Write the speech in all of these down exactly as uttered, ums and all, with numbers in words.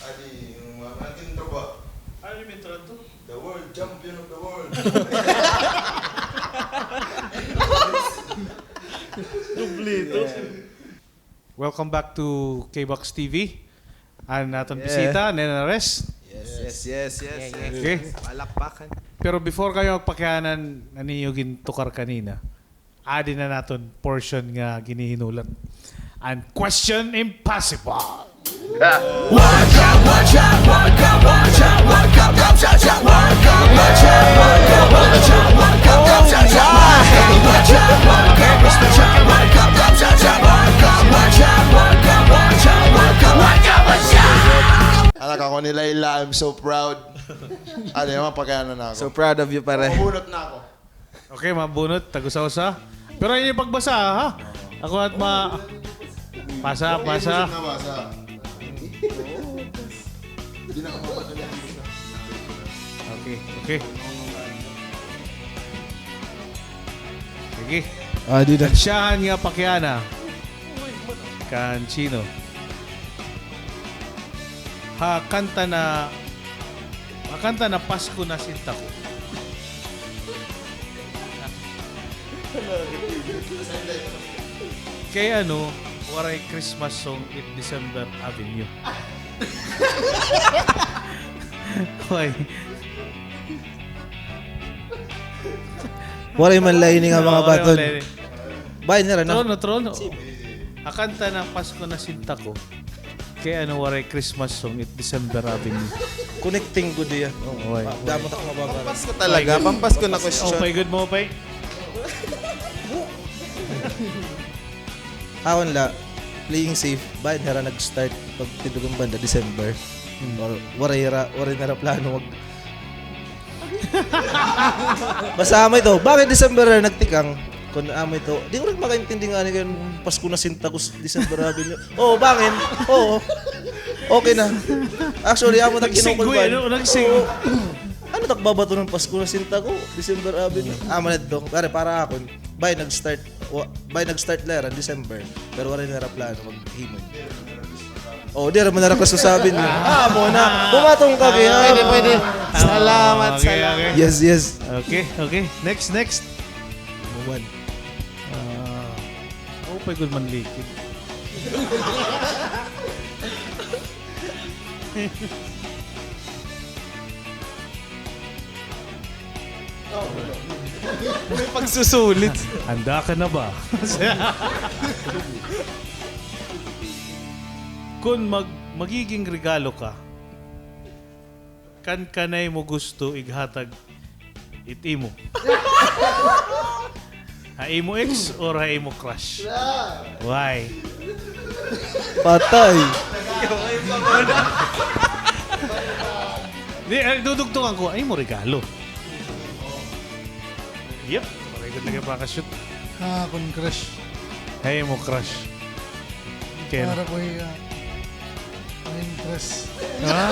Adi, yung mga natin trabaho. Ano yung trato? The world champion of the world. Kumplito. Welcome back to K-Box T V. An aton bisita, Nena Res. Yes, yes, yes, yes, yes. Okay. Palakpakan. Pero before kami magpakiana han iyo gintukar kanina, adi na an aton portion nga ginhihinulat. An Question Impossible. Anak ako ni Layla, I'm so proud. Ano naman, pakiana na ako. So proud of you, pare. Mabunot na ako. Okay, mabunot, tag-usa-usa. Pero ini pagbasa, ha? Ako at ma-, pasa, pasa. Hindi na ako mabasa. Okay, okay. Sige. Ah, di na. Tagsyahan nga pakiana. Kan sino? Ha kanta na, ha kanta na Pasko na Sinta Ko. Kay ano, waray Christmas song it December Avenue. Hoy. Waray man la ini nga mga baton. Bay, nira na. Trono, trono. Ha kanta na Pasko na Sinta Ko. Kay ano waray Christmas song it December Avenue. Connecting gud iya. Oo, oy. Damo ta mababa. Pampasko talaga, pampasko na question. Okay, good mo, pay. Akon la, playing safe, bay, hira nag-start pagtindog hin banda, December. Hmm. Or waray hira, waray nira plano mag- Basta amo ito, bakit December nagtikang? Kun amo ito, di ko rin makaintindi nga ani kay Pasko na Sinta Ko, December Avenue. Oo, bangin. Oo. Okay na. Actually, amo ta kinukul ba? Nag-segue, ano? Nag-segue. Oo. Ano, nagbabato hin Pasko na Sinta Ko, December Avenue? Amo na ito. Pare, para akon, bay, nag-start, wa-, bay, nag-start la hira December, pero waray nira plano maghimo. Oh, diri man nira kaso sabi niyo. Ah, amo na. Bumaton ka, kaya. Pwede, pwede. Salamat, salamat. Yes, yes. Okay, okay. Next, next. Number one. Ah, oh, pay good man likid. May pagsusulit. Handa ka na ba? Kun mag-, magiging regalo ka, kan kanay mo gusto ighatag it imo? Ha imo ex or ha imo crush? Why? Patay. Di, ay, dudugtungan ko, ay mo regalo. Yep, pareho na kay pakashoot. Ah, kun crush. Ay mo crush. Ken. Para ko iya. May impress. Ha?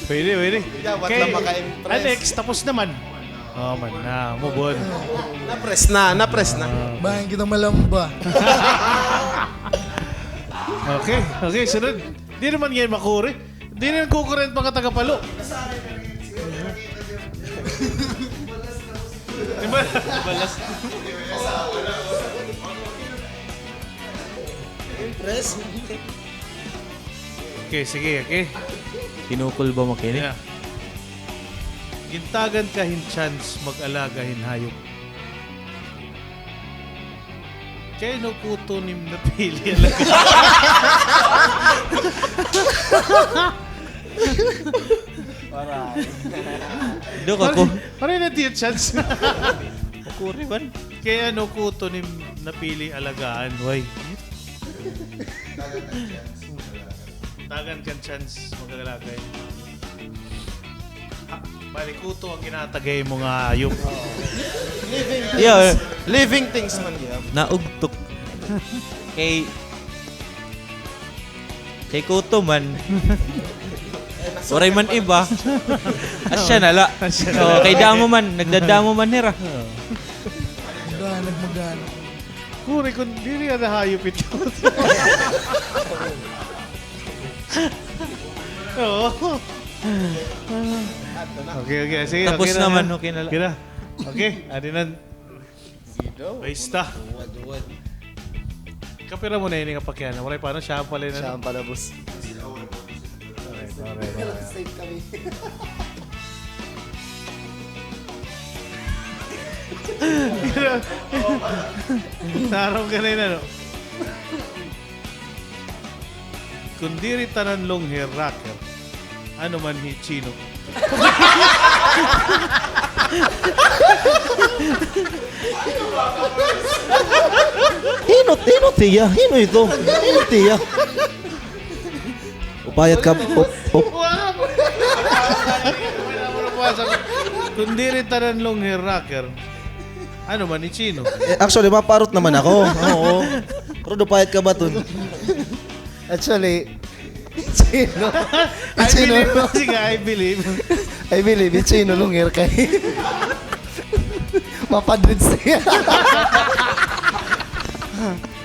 Pwede, pwede. Dapat kay la maka-impress. Alex, tapos naman. Oh, man na, move on. Na-press na, na-press na. Ah. Bangin kita malamba. Okay, okay, sunod. Di naman ngayon makuri. Di na nagkukurent mga taga Palo. Di ba? Balas. Impress? Okay, sige, okay. Kinukul ba mo kini? Yeah. Gintagan ka hin chance mag-alaga hin hayop. Kay ano kuto nim napili alaga? Para. Dok ako. Pare, pare na tiyo chance. Makuri man. Kay ano kuto nim napili alagaan, way? Tagan kan chance mag-alaga. Ah, bali, kuto an ginatagay mo nga hayop. Living things. Yeah. Living things man gihap. Naugtok. Kay, kay kuto man. Waray man iba. Asya na la. Asya na la. Oh, kay damo man, nagdadamo man hira. Oh. Nagmagana. Kuri, kun diri ada hayop ito. Oo. Okay, okay. Sige, tapos okay na, naman, okay na. Okay na. Okay, adi na. Basta. Kapira mo na ini nga pakiana. Waray pa, ano? Siya ang pala, ano? Siya ang pala, boss. Waray, waray, waray. Safe kami. Tarong ka na yun, ano? Kun diri tanan long hair rocker, ano man hi Chino? Hino, hino tiya? Hino ito? Hino tiya? Upayat ka, up, up. Kun diri tanan long hair rocker, ano man hi Chino? Eh, actually, maparot naman ako. Oo. Pero dupayat ka ba, Ton? Actually, Chino. I Chino. Believe, sige, I believe. I believe, Chino, long hair kay. Mapadrid siya.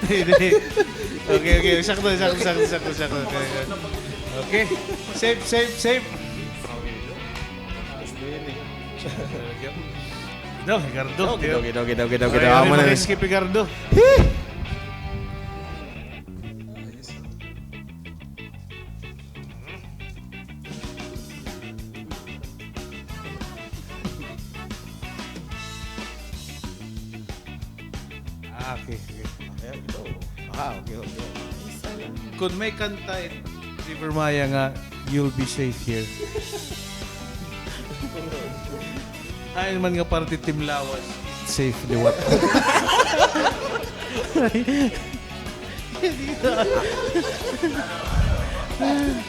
Hindi. Okay, okay. Sakto, sakto, sakto, sakto, sakto. Okay, okay. Okay. Safe, safe, safe. Daw, Gardo. Daw, daw, daw, daw, daw, daw. Ay, amo na, skip, Gardo. Hee! Ah, okay, okay. Ah, okay, okay. Kun may kanta it River Maya nga, "You'll be safe here." Hain man nga parte Team Lawas, safe liwat.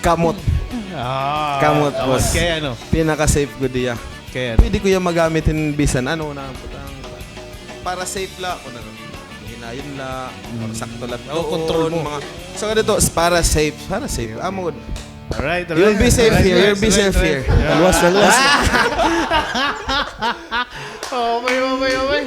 Kamot. Ah, kamot, boss. Kay ano? Pinaka-safe gud iya. Kay ano? Pwede ko iya magamit hin bisan ano na, para safe la ako na. Hinayon la, or sakto la. Oh, control mo. Mga, so, ganito, para safe, para safe. Amo gud. Alright, alright. You'll be safe here, you'll be safe here. Luwas na, luwas na. Oh, okay, okay, okay.